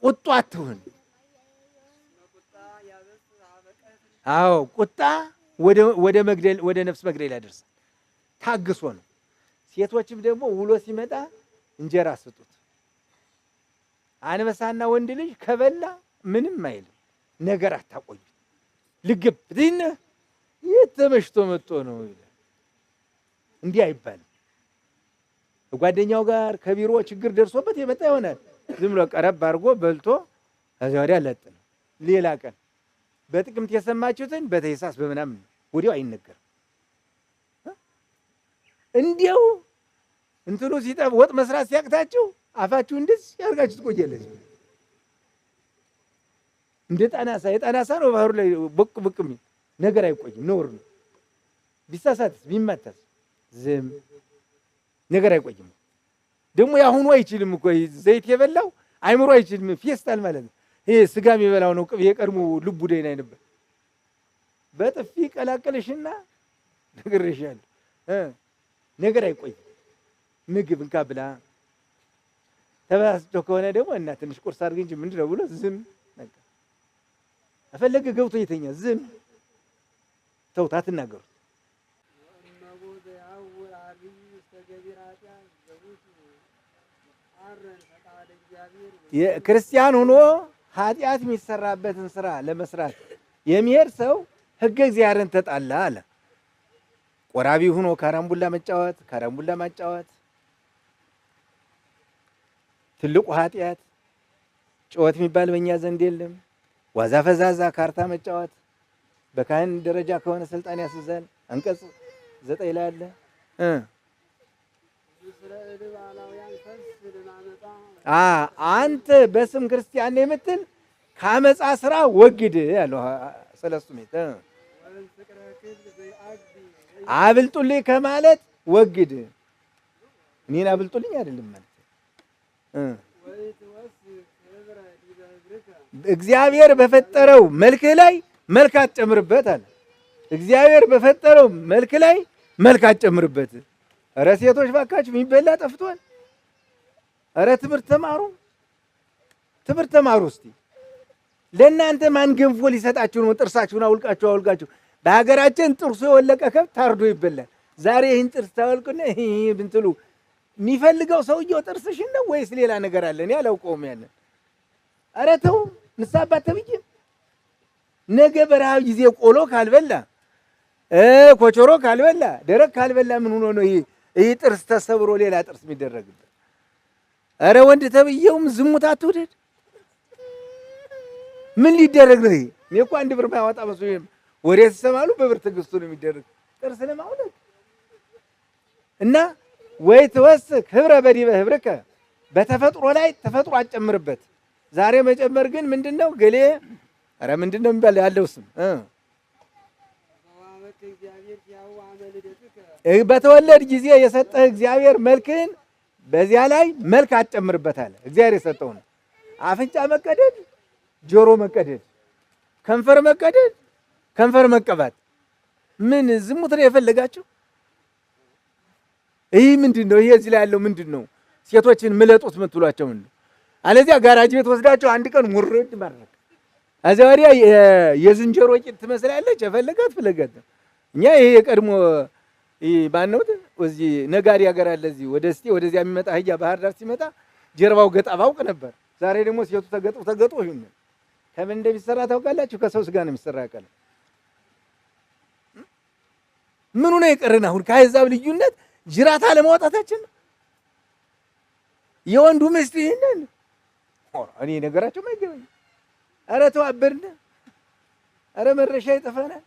ቁጡ አትሁን። አዎ ቁጣ ወደ መግደል ወደ ነፍስ መግደል ያደርሳል። ታግሶ ነው። ሴቶችም ደግሞ ውሎ ሲመጣ እንጀራ ስጡት። አንበሳና ወንድ ልጅ ከበላ ምንም አይልም። ነገር አታቆዩት። ልግብ ድነ የት ተመሽቶ መጥቶ ነው ይላል። እንዲህ አይባልም። ከጓደኛው ጋር ከቢሮ ችግር ደርሶበት የመጣ ይሆናል። ዝም ብሎ ቀረብ አድርጎ በልቶ ከዚያ ወዲያ ለጥ ነው። ሌላ ቀን በጥቅምት የሰማችሁትን በታኅሳስ በምናምን ወዲያው አይነገርም። እንዲያው እንትኑ ሲጠብ ወጥ መስራት ሲያቅታችሁ አፋችሁ እንደዚህ ያርጋችሁ ትቆያለች። እንደ ጣናሳ የጣናሳ ነው ባህሩ ላይ ብቅ ብቅ የሚል ነገር አይቆይም፣ ነውር ነው። ቢሳሳትስ ቢመታስ ዝም ነገር አይቆይም። ደግሞ የአሁኑ አይችልም እኮ ዘይት የበላው አይምሮ አይችልም። ፌስታል ማለት ነው። ይሄ ስጋ የሚበላው ነው። ቅቤ የቀድሞ ልቡ ደህና ነበር። በጥፊ ቀላቅልሽና ነግሬሻለሁ። ነገር አይቆይም። ምግብ እንካ ብላ ተበሳስቶ ከሆነ ደግሞ እና ትንሽ ቁርስ አድርግ እንጂ ምንድን ነው ብሎ ዝም በቃ። ከፈለገ ገብቶ ይተኛ ዝም ተውት፣ አትናገሩት። ወእመቦ ዘየሐውር ዐቢይ ውስተ ገቢረ ኃጢአት ዘውእቱ ይትቃረን ፈቃደ እግዚአብሔር ክርስቲያን ሆኖ ኃጢአት የሚሰራበትን ስራ ለመስራት የሚሄድ ሰው ሕገ እግዚአብሔርን ተጣላ አለ። ቆራቢ ሆኖ ካራምቡላ መጫወት፣ ካራምቡላ ማጫወት ትልቁ ኃጢአት። ጨዋት የሚባል በእኛ ዘንድ የለም። ዋዛ ፈዛዛ ካርታ መጫወት በካህን ደረጃ ከሆነ ስልጣን ያስይዛል። አንቀጽ 9 ላይ አለ። ምስለ እልብ አላውያን ፈስል ማመጣ አንተ በስም ክርስቲያን ነህ የምትል ከአመፃ ስራ ወግድ ያለው ሰለስቱ ምዕት። ወእምፍቅረ ክል ዘይአቢ አብልጡልኝ ከማለት ወግድ። እኔን አብልጡልኝ አይደለም ማለት ወኢትወስክ ህብረ ዲበ እግርከ እግዚአብሔር በፈጠረው መልክህ ላይ መልክ አትጨምርበት አለ። እግዚአብሔር በፈጠረው መልክ ላይ መልክ አትጨምርበት። ኧረ ሴቶች ባካችሁ የሚበላ ጠፍቷል። ኧረ ትምህርት ተማሩ፣ ትምህርት ተማሩ እስቲ። ለእናንተ ማን ገንፎ ሊሰጣችሁ ነው? ጥርሳችሁን አውልቃችሁ አውልቃችሁ። በሀገራችን ጥርሱ የወለቀ ከብት ታርዶ ይበላል። ዛሬ ይህን ጥርስ ታወልቁና ይህ ብትሉ የሚፈልገው ሰውየው ጥርስሽን ነው ወይስ ሌላ ነገር አለ? እኔ አላውቀውም ያንን። ኧረ ተው ንስሐ አባት ተብዬ ነገ በረሃብ ጊዜ ቆሎ ካልበላ ኮቾሮ ካልበላ ደረቅ ካልበላ ምን ሆኖ ነው ይሄ ጥርስ ተሰብሮ ሌላ ጥርስ የሚደረግበት? ኧረ ወንድ ተብዬውም ዝሙት አትውደድ። ምን ሊደረግ ነው ይሄ? እኔ እኮ አንድ ብር ማያወጣ መስሎኝ ወሬ ሲሰማሉ በብር ትዕግስቱ ነው የሚደረግ ጥርስ ለማውለቅ እና ወይ ትወስክ ህብረ በዲበ ህብርከ በተፈጥሮ ላይ ተፈጥሮ አትጨምርበት። ዛሬ መጨመር ግን ምንድነው? ገሌ ኧረ ምንድነው የሚባል ያለው ስም ዘወሀበከ እግዚአብሔር ኪያሁ አመ ልደትከ በተወለድ ጊዜ የሰጠህ እግዚአብሔር መልክህን በዚያ ላይ መልክ አትጨምርበት አለ። እግዚአብሔር የሰጠው ነው። አፍንጫ መቀደድ፣ ጆሮ መቀደድ፣ ከንፈር መቀደድ፣ ከንፈር መቀባት ምን ዝሙት ነው የፈለጋችሁ? ይህ ምንድን ነው? ይሄ እዚህ ላይ ያለው ምንድን ነው? ሴቶችን ምለጡት የምትሏቸው ምንድን ነው? አለዚያ ጋራጅ ቤት ወስዳቸው አንድ ቀን ሙርድ ማድረግ። ከዚያ ወዲያ የዝንጀሮ ቂጥ ትመስላለች። የፈለጋት ፍለጋት። እኛ ይሄ የቀድሞ ይሄ ማነው እዚህ ነጋሪ ሀገር አለ እዚህ ወደ እስቴ ወደዚያ የሚመጣ አህያ ባህር ዳር ሲመጣ ጀርባው ገጣ ባውቅ ነበር። ዛሬ ደግሞ ሴቱ ተገጦ ተገጦ ይሁን ከምን እንደሚሰራ ታውቃላችሁ? ከሰው ስጋ ነው የሚሰራ ያውቃል። ምኑ ነው የቀረን አሁን? ከአሕዛብ ልዩነት ጅራት አለማውጣታችን ነው። የወንዱ ሚስት ይሄንን እኔ ነገራቸው አይገባኝም። ኧረ ተው አበድን። ኧረ መድረሻ ይጠፋናል።